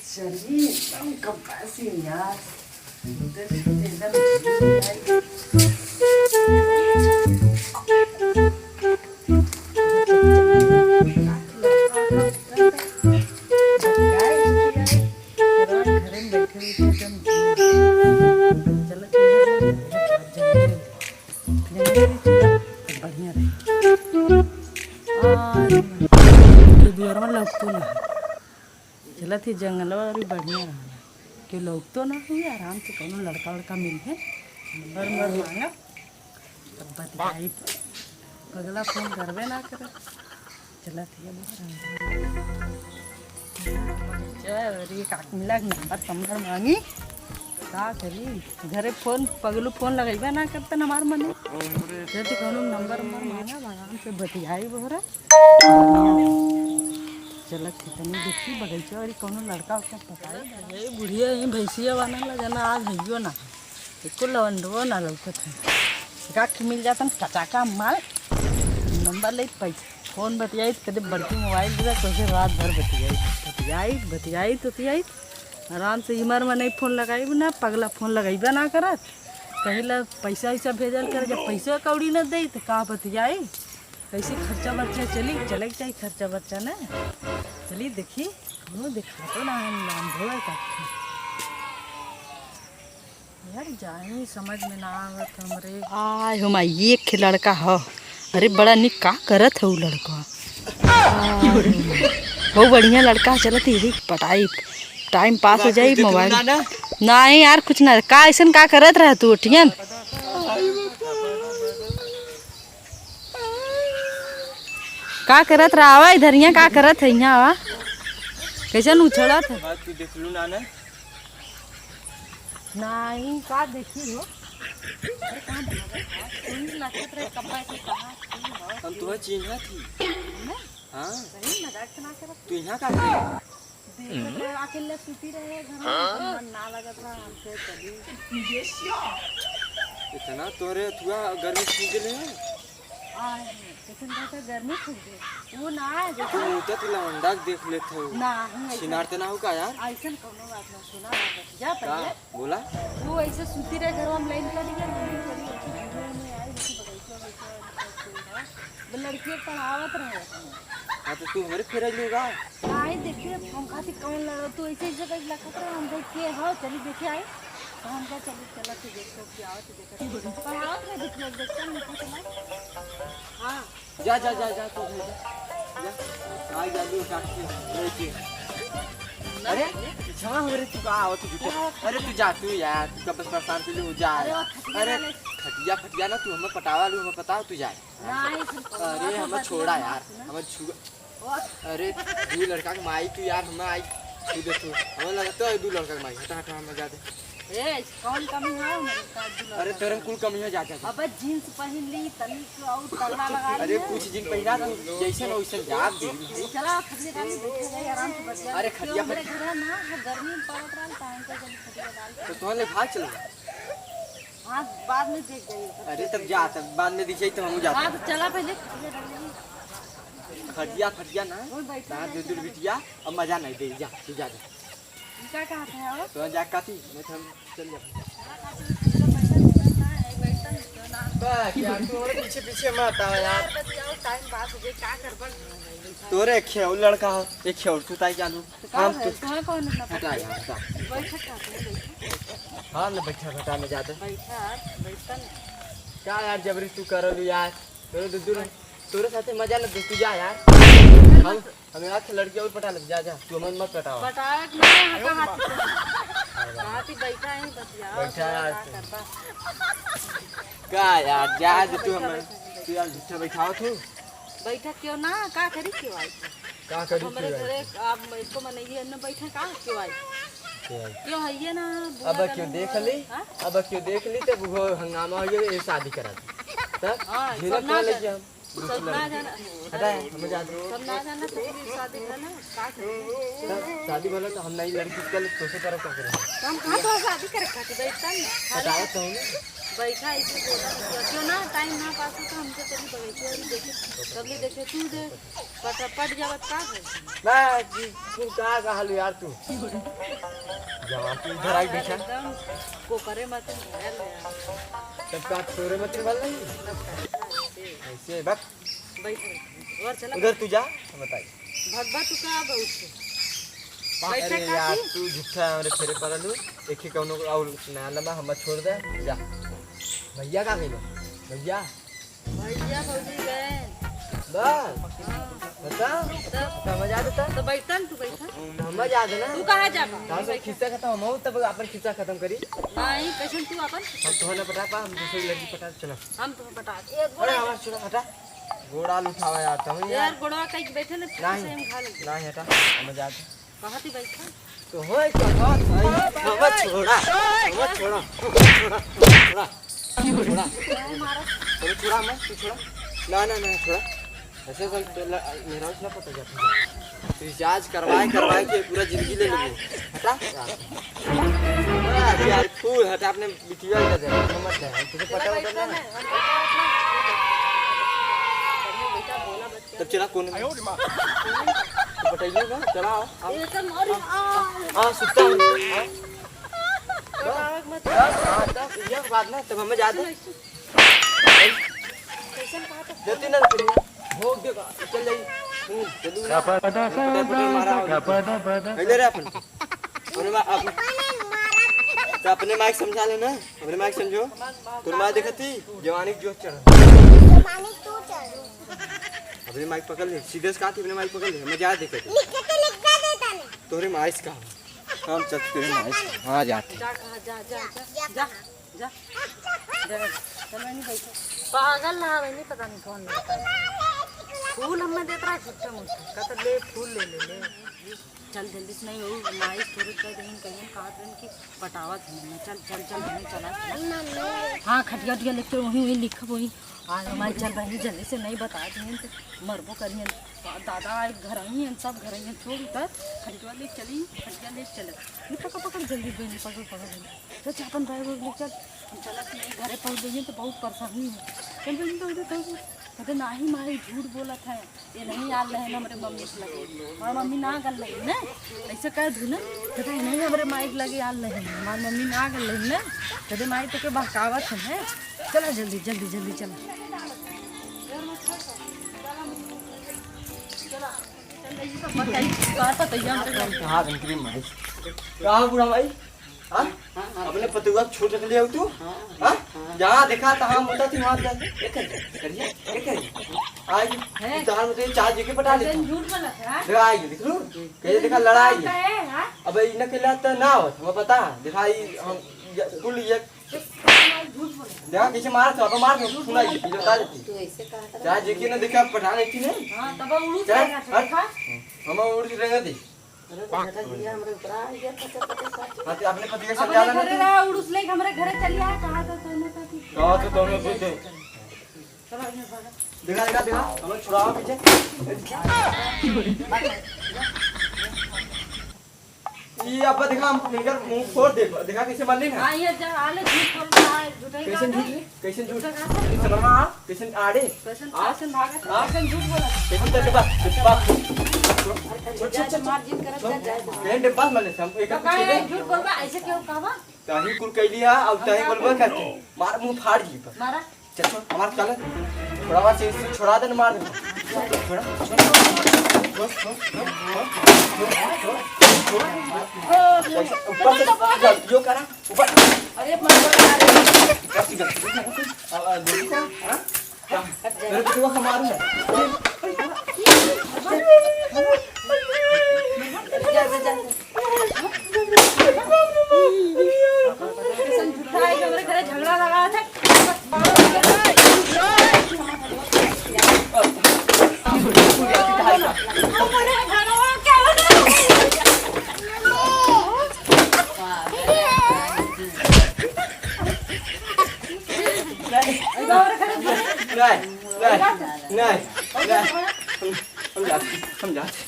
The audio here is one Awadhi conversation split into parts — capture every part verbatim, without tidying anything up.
शरीर एकदम कपासी यार। घरे में बैठे बैठे एकदम चलत रहे, बढ़िया रहे। आ, तो दुआर में लौटतो ना, चलत ही जंगलवा अउरी बढ़िया रहला, केहू लौटतो ना हुई, आराम से कौनो लड़का वड़का मिल है, नंबर नंबर मांगा, तब बतियाई। पगला फोन करबे ना करे। चलत हिया बहरा। चल रे, का मिला के नंबर तंबर मांगी। का करी? घरे फोन, पगलू फोन लगइबे ना करतन हमार मने। जल्दी कौनो नंबर नंबर मांगा, आराम से बतियाई बहरा। चलत ही तनी देखी बगीचा वाली कौनो लड़का उड़का पटाई। ए बुढ़िया, ई भैंसिया वाला ना जाना आज हइयो ना। एको लवंडवा ना लौकत है। गाख मिल जातन कचाका माल। नंबर लेत पैसा। फोन बतियाई त कदे बड़की मोबाइल दिला, तोसे रात भर बतियाई। बतियाई, बतियाई, बतियाई। आराम से इमर में नहीं फोन लगाई ना, पगला फोन लगाई ना करत। कहिला पैसा वैसा भेजल कर, जब पैसा कौड़ी न दे त का बतियाई? कैसे खर्चा बर्चा चली? चले के चाही खर्चा बर्चा ना। चली देखी, कौनो देखातो ना है, नाम धोए का। यार, जाही समझ में ना आवत हमरे। आय हो माई, एक खे लड़का ह। अरे, बड़ा निक का करत है उ लड़का। आय हो माई। बहुत बढ़िया लड़का ह, चलत ही पटाई, टाइम पास हो जाई, मोबाइल। ना, ना। नहीं यार, कुछ ना। का ऐसन का करत रह तू, उठियन? का करत रह? आवा इधर, यहाँ का करत है? यहाँ आवा। कैसन उछड़त है? बात तू देख लू ना, ना। नहीं, का देखी हो? अरे, कहाँ भागत है? कोई लागत रहे, कब से कहाँ थी हो? हम तुम्हें चिन्हा थी। मैं? हाँ। सही मजाक तो ना करत। तू यहाँ का थी? देखत रहे, अकेले सूती रहे घर में, हाँ? मन ना लगत रहा, हमसे चली। इतना तोरे अथुआ गर्मी सूझ ले है? आए हैं, कैसन कहते गर्मी सूझ गई। वो ना आए, तू जैसे मुद्दा तू लवंडा के देख लेत हो। ना, हम ऐसे सिनार ते ना हो का यार? ऐसन कौनो बात ना, सुना ना, बस जा का? पहले। बोला? वो ऐसे सूती रहे घर में, लाइन कट गया, हम चली, अच्छी वीडियो में आई, देखी बगैचा, बगैचा, बगैचा, वो लड़की पढ़ावत रहे अपने। हाँ, तो तू हमरे फेर अइलू का? आई देखिए, हम खातिर कौन लड़ो, तू ऐसे, ऐसे कहीं लखत रहे, हम देख के, हाँ, चली देखे आई। तो हम कहा, चली, चला, तू देखो, क्या आवत, देखो। पढ़ावत रहे, देखिए, देखते हैं, हमको चला। हाँ। जा, जा, जा, जा, तू घर जा। जा। आ जा, तू काट के, लेके। अरे, पीछवा हमरे तू का आवत, तू जा। अरे, तू जा, तू यार, तू का बस परेशान कर ले, जा। अरे, वो खटिया अरे, वाले खटिया, फटिया ना, तू हमें पटावा लू, हमें पटावा, तू जा। नहीं, तुम अरे, हमें छोड़ा यार, हमें छुआ। अरे, दू लड़का के माई तू यार, हमें आई, तू देख तू, हमें लगता है दू लड़का के माई, हटा, हटा, हमें जा दे। ए, कौन कमी है हमारे पास दू लड़का अरे, के? तोरे में कुल कमी है, जा, जा, जा। अबे, जींस पहन ली, तनी को और तगड़ा लगा ली अरे, है। कुछ जींस पहना तू, जैसे ना वैसे जा दे। चला, खटिया डाल, बैठा जाए, आराम से बतिया। अरे, क्यों खटिया हमारे फट- घर है ना, वो गर्मी में पड़त रहा, टाइम पे जल्दी खटिया डाल। तो तोहले भाग चलो। हाँ, बाद में देख जाइए। अरे, तब जा, तब बाद में दिखाई, तब हम जाते हाँ, हैं। तो चला पहले खटिया डाल लेंगे। खटिया, फटिया ना। ओए, बैठो, ना, बैठो, दूर, दूर बैठो। बिटिया, अब मजा नहीं दे, जा, तू जा, जा। ई का कहत है, हो? तो जा, काटी, नहीं तो हम चल जाते हैं। हाँ, काटी, बैठो, बैठो, ना, ए, बैठो, तो ना। बस यार, तू हमारे पीछे, पीछे मत आओ यार। यार, बतियाओ, टाइम पास हो गया, का करबा? तोरे एक खेल लड़का हो, एक खेल तू ताई चालू। तो का हम है? तो तुम्हें कौन इतना हटा यार, हटा। बैठा का है, बैठा। हाँ, ना बैठा, हटा, मैं जाते। बैठा, बैठा ना। का यार, जबरी तू करलू यार? तोरे दू, दू, तोरे साथे मजा ना दे, तू जा यार। हम, हमें आठ लड़की और पटा ले, जा, जा। तू हमें मत पटावा। पटावे के नहीं, हटा हाथ। हाथी बैठा है, बतियाओ, बैठा यार। का करबा? का यार, जा दे तू हमें। तू यार झूठा बैठाओ तू। बैठा क्यों ना, का करी क्यों आई? का करी हमरे क्यों आई? घरे आप इसको मनइए न बैठे का क्यों आई? क्यों आई? क्यों है ये ना, बुआ अब का क्यों ना देख बुआ। ली? हाँ? अब क्यों देख ली, तब वो हंगामा हो गया, ये शादी करा दी। तब हाँ, झेला सब ना कौन लेके कर। हम? सब ना जाना। हटा, हमें जा दे। सब ना जाना तो फिर शादी भला, का करेंगे? शादी भला तो हम नहीं, लड़की के लिए तोसे तरफ का करेंगे। तो हम कहाँ तो शादी करे खातिर बैठता नहीं। बताओ तो हमें। बैठा इसे बोला नहीं किया। क्यों ना, टाइम ना पास हो तो हमसे चली बगैचे और देखे, तब ले देखे तू दे, पट, पट जावत का है? ना, जी, तू का कहल यार तू? जवान तू इधर आई बैठा। एकदम कोकरे मत निकल यार। तब का तोरे मत निकल नहीं? तब का, ऐसे। ऐसे, बक। बैठ, बैठ। और चला। उधर तू जा, बताई। भगवा तू का बहुत से? बैठे अरे का यार, तू? तू झूठा हमरे फेरे पड़ल हो। एक ही कौनो और नया लम्बा हम छोड़ दे, जा। भैया का कहिलो? भैया। भैया भौजी गए। बस? हाँ। बता? तब? समझ आ देता? तो बैठन तू बैठा। समझ आ देना। तू कहाँ जाबा? कहाँ से खिस्सा खत्म हो, तब अपन खिस्सा खत्म करी। नहीं, कैसन तू अपन? हम तो ना पटा पा, हम दूसरी लड़की पटा चला। हम तो पटा। अरे आवाज सुना, हटा। गोड़ा उठावा यार, तब यार। यार, गोड़वा कहीं बैठे ना, नहीं। से हम खा लेंगे। नहीं, हटा, हम जाते। कहाँ थी बैठा? तो होय, तो बात है। हमें छोड़ा, हमें छोड़ा, हमें छोड़ा, हमें छोड़ा। हमें छोड़ा, हमें छोड़ा, हमें छोड़ा। ना, ना, ना, छोड़ा। ऐसे तो ल-, मेरा उतना पता जाता है। रिचार्ज करवाए, करवाए के पूरा जिंदगी ले लेंगे। हटा। अरे यार, फूल हटा, अपने बिटिया का दे, हम मत दे, हम तुझे पटा उटा ना। तब चला, कौन है? तू पटाइए ना, चला, आओ, आओ। हाँ, सुत्ता हूँ, हाँ। बस, हाँ, तब ये बात ना, तब हमें जाते। जल्दी ना करिए, भोग देगा, चल जाइए। हम्म, चलू ना। पटर, पटर मारा, पहिले रे अपन। अपने मा-, अप-, तो अपने माइक समझा लेना, अपने माइक समझो। तोर माँ देखती, जवानी जोश चढ़। जवानी तू चढ़। अपने माइक पकड़ ले, सीधे से कहा थी, अपने माइक पकड़ ले, मैं जा देखती। लिख के तो लिख के देता नहीं। तोरे माइस का। हम चल तेरे माइस का। हाँ, जाते। जा, जा, जा, जा, जा, जा। जा। जा, चलो, नहीं बैठो। पागल ना, नहीं पता नहीं कौन है। फूल हमें देत रहा, झूठे मुझे। कहता, "ले, फूल ले, ले, ले।" चल, जल्दी से नहीं हो, माई तोरे कह देहिन, कहिन, कहत रहन कि पटावत है, नहीं, चल, चल, चल, नहीं चला, चला। हाँ, खटिया उटिया लेके वहीं, वहीं लिखब, वहीं। आज हमारी चल रही, जल्दी से नहीं बता देहिन, तो मरबो करियन। दादा आए, घर आई हैं, सब घर आई हैं, छोड़ उधर, खटिया ले चली, खटिया ले चले। नहीं, पकड़, पकड़, जल्दी, बेनी, पकड़, पकड़, बेनी। चल, चल, अपन बैग वैग ले चल, हम चलत नहीं, घरे पहुँच गई तो बहुत परेशानी है। चल, बेनी, तो उधर, तो उधर। कहते, "नाही माई, झूठ बोलत है, ये नहीं आल रहे ना हमरे मम्मी से लगे, हमार मम्मी ना गल रही ना।" ऐसे कह दू ना, कहते, "नहीं, हमरे माई के लगे आल रहे, हमार मम्मी ना गल रही ना।" कहते, "माई तो के बहकावत है ना।" चला जल्दी, जल्दी, जल्दी चला। कहाँ गन करी माई? कहाँ बूढ़ा भाई? हाँ? हाँ, हाँ। अपने पतुआ छोड़ रख लिया तू? हाँ, हाँ? हाँ। जहाँ देखा तहाँ मुद्दा थी वहाँ जाके। एक है, करिए, एक है। आज हैं? उतार मुझे चार जगह पटा ले तू। झूठ बोला था, हाँ? देखा आई, देख लू? कैसे देखा लड़ाई? कौन है, हाँ? अब इन्हें के लिए तो ना हो, हमें पता है। देखा ई हम ये कुल ये झूठ बोला। देखा कैसे मार तो, अब मार दो, सुना ये, ये बता देती। तू ऐसे कहा था। चार जगह ना देखा पटा लेती ने। हाँ, तब उड़ू चल, जाएगा, हट। देखा? हम उड़ के रहेंगे दे। अरे, तो बेटा, ये हमरे ऊपर आ गया, पता, पता, पता। हाँ, तो अपने पति के अपने समझा लेना घरे तू। रहा, उड़ूस लेके हमरे घरे चली आया, कहा था तूने तो कि कहा था तूने खुद। चलो, इन्हें भागा। देखा, देखा, देखा, हमें छुड़ाओ पीछे। ये अब देखा, हम इनकर मुंह फोड़ दे, देखा कैसे मर ली ना। हाँ, ये जा, आले झूठ बोल रहा है, झूठे कैसे का झूठ है? रे? कैसे झूठ? झूठा का? ये समझ में आ? कैसे आड़े? कैसे, आ? कैसे भागत है? आ? कैसे झूठ बोला? कैसे तेरे बाप, तेरे बाप। छोड़, छोड़, छोड़, छोड़। मार जीत करत जा, जाए दो। बहन, डब्बा में ले, हम एक तो कुछ काहे दे। झूठ बोलबा? ऐसे क्यों कहबा? ताही कुल कैली है, अब हम ताही का बोलबा करी? करती। मार मुंह फाड़ जी पर। मारा। चल, छोड़, हमार चल। थोड़ा बार से इससे छुड़ा दे, मार दे। छोड़ा, छोड़ा, छोड़ा, छोड़ा, छोड़ा, छोड़ा। ऊपर से, जो करा, ऊपर। अरे, मत बोल, अरे। बस, बस। अब, अब, देखो, हाँ? हाँ, मेरे को तो मारूंगा। जा, जा, जा। कैसन झूठा है, हमरे घरे झगड़ा लगा था। नहीं, नहीं, नहीं, हम, हम जाते, हम जाते।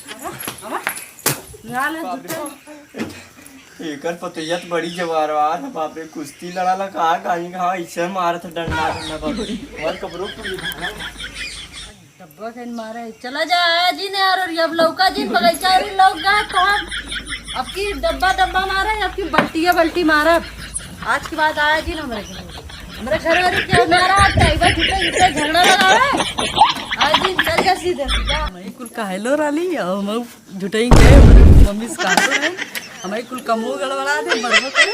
एकर पतोहिया त बड़ी जवारवार है, बाप रे, कुश्ती लड़ाला का, कहीं कहाँ ऐसे मारत है डंडा, डंडा, बाप रे। और कपड़ों की डब्बा से मारे, चला जा, आया जिन यार, और अब लौका जिन, बगीचा री लौका तो हम अब की डब्बा, डब्बा मारे, अब की बल्टिया, बल्टी मारा। आज के बाद आया जिन हमरे घर, हमरे घर वाली के मारा, ड्राइवर झूठे, झूठे झगड़ा लगावे। आया जिन, चल जा सीधे, जा। मैं कुल कहलो रहली, और मैं झूठे ही गए, हमरे मम्मी से कहतो रहे, हमारी कुल कमो गड़बड़ा दे, बड़बो करे।